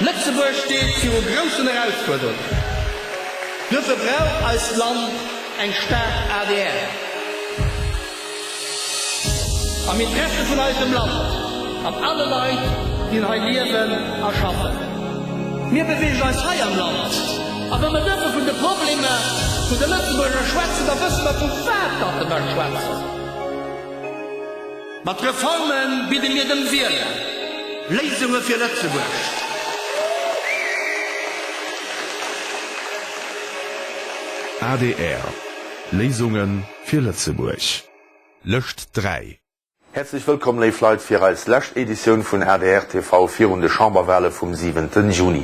Lëtzebuerg steet viru groussen Erausfuerderungen. Duerfir brauch eist Land eng staark adr. Am Interesse vun eisem Land an alle Leit, déi hei liewen a schaffen. Mir beweegen eis hei am Land a wa mer duerfir vun de Problemer vun de Lëtzebuerger schwätzen, da wësse mer vu wat datt mer schwätzen. Mat Reforme bidde mir dem Wieler Léisunge fir Lëtzebuerg. Adr, Léisunge fir Lëtzebuerg, Lëscht 3. Häerzlech wëllkomm léif Leit fir eis lescht Editioun vun adr TV virun de Chamberwahle vum 7 Juni.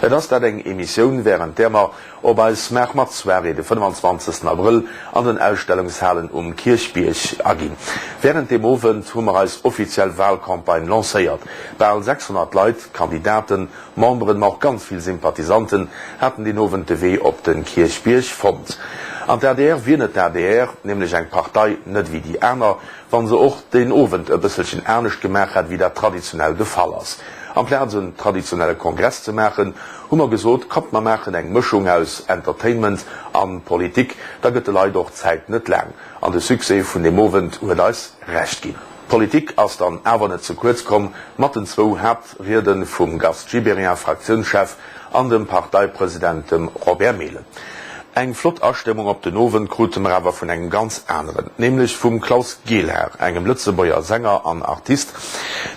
Et ass dat eng Emissioun während där mer op eis Maach mat Soirée de 25 Abrëll an den Ausstellungshalen um Kierchbierg aginn. Während deem Owend hu mer eis offiziell Wahlcampagne lancéiert. Bal 600 Leit, Kandidaten, Memberen, ma och ganz vill Sympathisanten haten deen Owend de Wee op de Kierchbierg fonnt. An d'ADR wier net d'ADR, nämlech eng Partei net ewéi déi aner, wann se och deen Owend e bësselchen anescht gemaach hätt, ewéi dat traditionell de Fall ass. Amplaz en traditionelle Kongress ze maachen, hu mer gesot, kommt mer maachen eng Mëschung aus Entertainment an Politik, da gëtt de Leit och d'Zäit net laang. An de Succès vun deem Owend huet eis Recht ginn. D'Politik ass dann awer net ze kuerz komm, mat den zwou Haaptrieden vum Gast Gibéryen, Fraktiounschef, an dem Parteipresident, dem Robert Mehlen. Eng flott Astëmmung op den Owend krute mer awer vun engem ganz aneren, nämlech vum Klaus Gelhaar, engem Lëtzebuerger Sänger an Artist,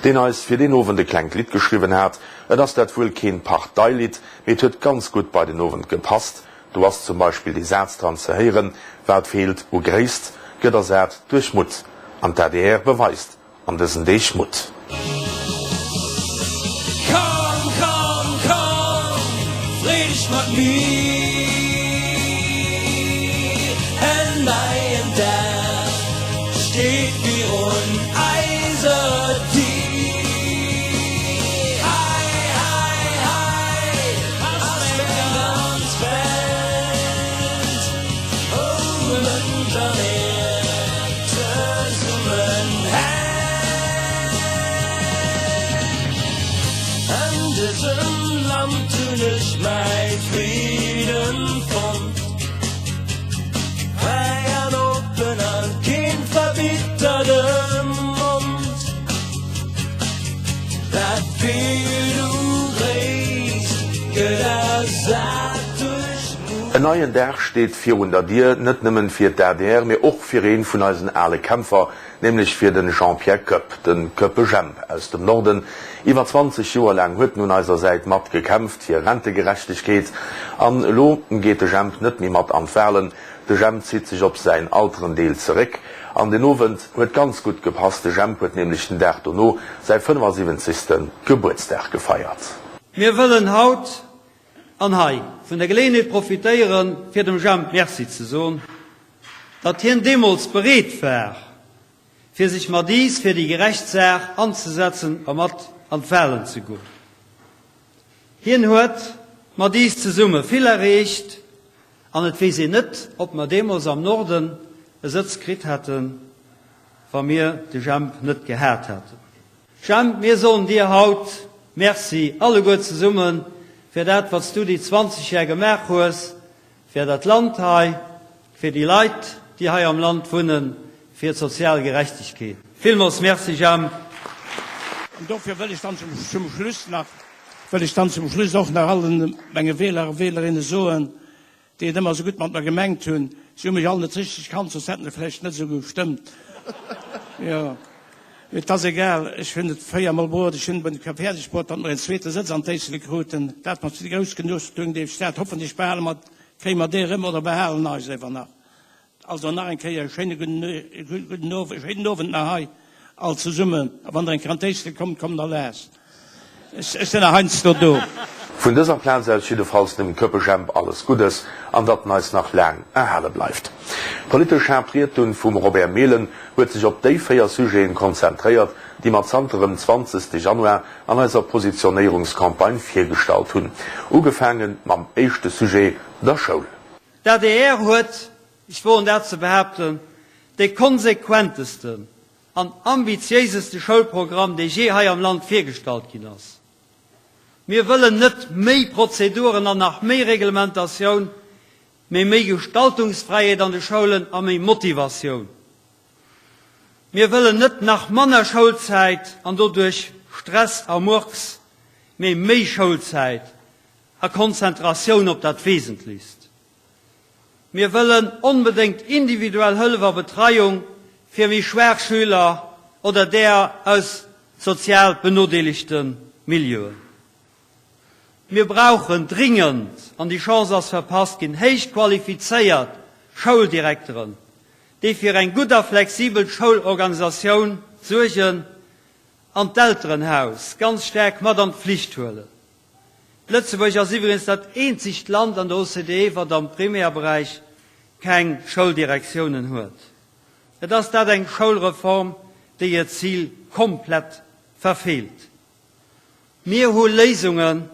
deen eis fir deen Owend e klengt Lidd geschriwwen hat. Et ass dat wuel keen Parteilidd, mee et huet ganz gutt bei den Owend gepasst. Do ass zum Beispill dee Saz dran ze héieren, Wat feelt u Gréisst, gëtt ersat duerch Mutt. An d'ADR beweist an dësen Deeg Mutt. Komm, komm, komm, free dech mat mir, En neien Dag steet virun eiser Dier. Hei, hei, hei ass meng ganz Welt, wou Mënsch an Äerd zesummenhänkt. An dësem Land hunn ech mäi Friden fonnt, fräi an oppen an keen verbitterte Mond. Dat feelt u Gréisst, gëtt ersat duerch Mut. En neien Dag steet virun der Dier, net nëmmen fir d'ADR, mee och fir een vun eisen ale Kämpfer, nämlech fir den Jean-Pierre Koepp, den Koeppe Jemp aus dem Norden. Iwwer 20 Joer laang huet en un eiser Säit mat gekämpft fir Rentegerechtegkeet an elo geet de Jemp net méi mat an d'Wahlen. De Jemp zitt sech op säin Alterendeel zeréck an den Owend huet ganz gutt gepasst, de Jemp huet nämlech den Dag dono säi 75. Gebuertsdag gefeiert. Mir wëllen haut an hei vun der Geleeënheet profitéieren, fir dem Jemp Merci ze soen, datt hien deemools bereet war, fir sech mat iis fir déi gerecht Saach anzesetzen a mat an d'Wahlen ze goen. Hien huet mat iis zesumme vill erreecht an et weess een net, ob mer deemools am Norden e Sëtz kritt hätten, wa mir de Jemp net gehat hätten. Jemp, mir soen dir haut Merci, alleguer zesummen, fir dat, wat s du déi 20 Jar gemaach hues, Fir dat Land hei, fir déi Leit, déi hei am Land wunnen, fir d'sozial Gerechtegkeet. Villmools Merci, Jemp. An dofir wëll ech dann zum Schluss nach, wëll ech dann zum Schluss och nach allen menge Wähler a Wählerinne soen, déi et ëmmer esou gutt mat mer gemengt hunn, si hu mech all net richteg kannt, soss hätten se vläicht net esou gestëmmt. Jo. Et ass egal, ech hunn et véiermol bruet, ech hunn et fäerdeg bruet, datt mer een zweete Sëtz an d'Éislek kruten. Dat mer zu déi grouss Genusstuung, déi Stad hoffentlech behale mer, kréie mer déi erëm oder behalen eis ewer nach. Also nach eng Kéier e schéine gudden Owend, e schéinen Owend nach hei all zesummen. A wann Der eng Kéier an d'Éislek kommt, kommt der laascht. Ech sinn nach heiansdo do. Vun dëser Plaz aus jiddefalls dem Köppe Jemp alles Guddes an datt en eis nach laang erhale bleift. D'politesch Haaptried dunn vum Robert Mehlen huet sech op déi 4 Sujeten konzentréiert, déi mer zanter dem 20 Januar an eiser Positionéierungscampagne virgestallt hunn. Ugefaange mam éischte Sujet, der Schoul. D'adr huet, ech woen dat ze behaapten, dee konsequentesten an ambitiéiseste Schoulprogramm, dee jee hei am Land virgestallt ginn ass. Mir wëllen net méi Prozeduren an nach méi Reglementatioun, mee méi Gestaltungsfräiheet an de Schoulen a méi Motivatioun. Mir wëllen net nach manner Schoulzäit an doduerch Stress a Murks, mee méi Schoulzäit a Konzentratioun op dat Wesentlichst. Mir wëllen onbedéngt individuell Hëllef a Betreiung fir méi schwaach Schüler oder där aus sozial benodeelegte Milieuen. Mir brauchen dringend, an déi Chance ass verpasst ginn, héich qualifizéiert Schouldirekteren, déi fir eng gutt a flexibel Schoulorganisatioun suergen an d'Elterenhaus ganz staark mat an d'Pflicht huelen. Lëtzebuerg ass iwwregens dat eenzegt Land an der OCDE, wat am Primärberäich keng Schouldirektiounen huet. Et ass dat eng Schoulreform, déi hiert Zil komplett verfeelt. Mir hu Léisunge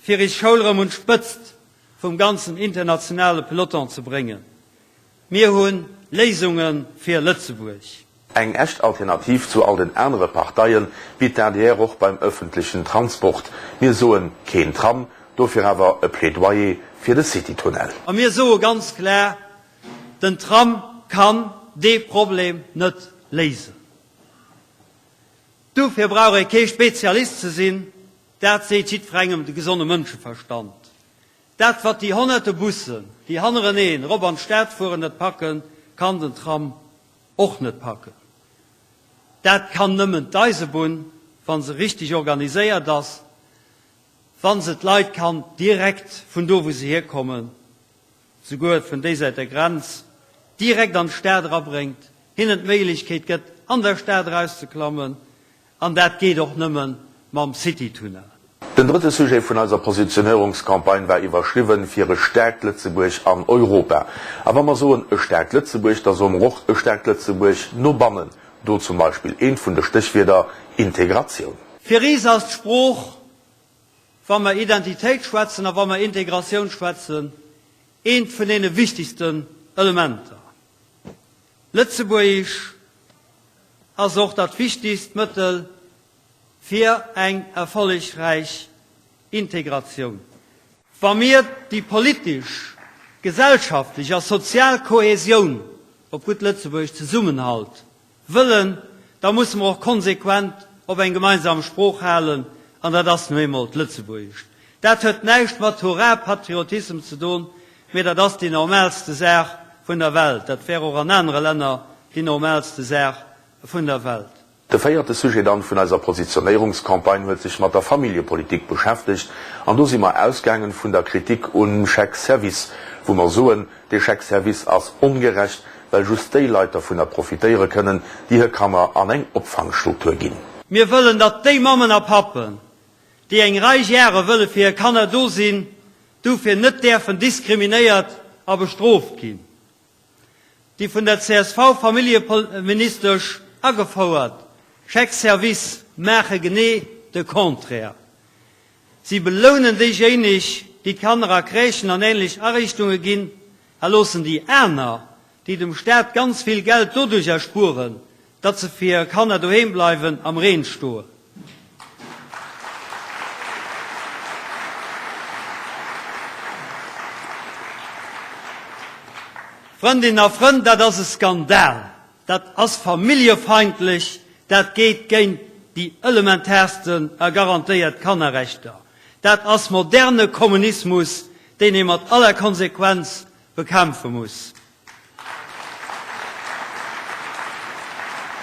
fir is Schoul erëm un d'Spëtzt vum ganzen internationale Peloton ze bréngen. Mir hu Léisunge fir Lëtzebuerg. Eng echt Alternativ zu all den anere Parteie bitt d'ADR och beim ëffentlechen Transport. Mir soen, keen Tram, dofir awer e Plädoyer fir de Citytunnel. A mir soe ganz klar, Den Tram kann dee Problem net léisen. Dofir brauch ee kee Spezialist ze sinn, dat seet jiddwerengem de gesonne Mënscheverstand. Dat wat déi honnerte Bussen, déi hannereneen erop an d'Stad fueren, net packen, kann den Tram och net packen. Dat kann nëmmen d'Eisebunn, wa se richteg organiséiert ass, wa se d'Leit kann direkt vun do wou se hierkommen, souguer vun déi Säit der Grenz, direkt an d'Stad erabréngt, hinnen d'Méiglechkeet gëtt, an der Stad erauszeklammen. An dat geet och nëmme mam Citytunnel. Den drëtte Sujet vun eiser Positionéierungscampagne war iwwerschriwwen, Fir e staarkt Lëtzebuerg an Europa. A wa mer soen e staarkt Lëtzebuerg, da soe mer och e staarkt Lëtzebuerg no bannen. Do zum Beispill eent vun de Stéchwierder, Integratioun. Fir is ass d'Sprooch Wa mer Identitéit schwätzen a wa mer Integratioun schwätzen, eent vun deene wichtigsten Elementer. Lëtzebuergesch ass och dat wichtigst Mëttel fir eng erfollegräich Integratioun. Wa mir déi politesch, gesellschaftlech a sozial Kohäsioun, op gutt Lëtzebuergesch Zesummenhalt, wëllen, da musse mer och konsequent op eng gemeinsam Sprooch halen, an dat ass nu eemol d'Lëtzebuergescht. Dat huet näischt mat Hurra-Patriotissem ze don, mee dat ass déi normalste Saach vun der Welt. Dat wär och an anere Länner déi normalste Saach vun der Welt. De véierte Sujet dann vun eiser Positionéierungscampagne huet sech mat der Familljepolitik beschäftegt an do si mer ausgaangen vun der Kritik un Chèque service, wou mer soen, dee Chèque service ass ongerecht, well just déi Leit dervunner profitéiere kënnen, déi hir Kanner an eng Opfangstruktur ginn. Mir wëllen, datt déi Mammen a Pappen, déi eng Rei Jahre wëlle fir hir Kanner do sinn, dofir net däerfen diskriminéiert a bestrooft ginn. Déi vun der CSV-Familljeministesch agefouert Chèques-service maache genee de Contraire. Si belounen déijéineg, déi d'Kanner a Crèchen an änlech Ariichtunge ginn, a loossen déi aner, déi dem Staat ganz vill Geld doduerch erspueren, datt se fir hir Kanner doheem bleiwen, am Reen stoen. Frëndinnen a Frënn, dat ass e Skandal! Dat ass familljefeindlech, dat geet géint déi elementaarsten a garantéiert Kannerrechter. Dat ass moderne Kommunismus, deen ee mat aller Konsequenz bekämpfe muss.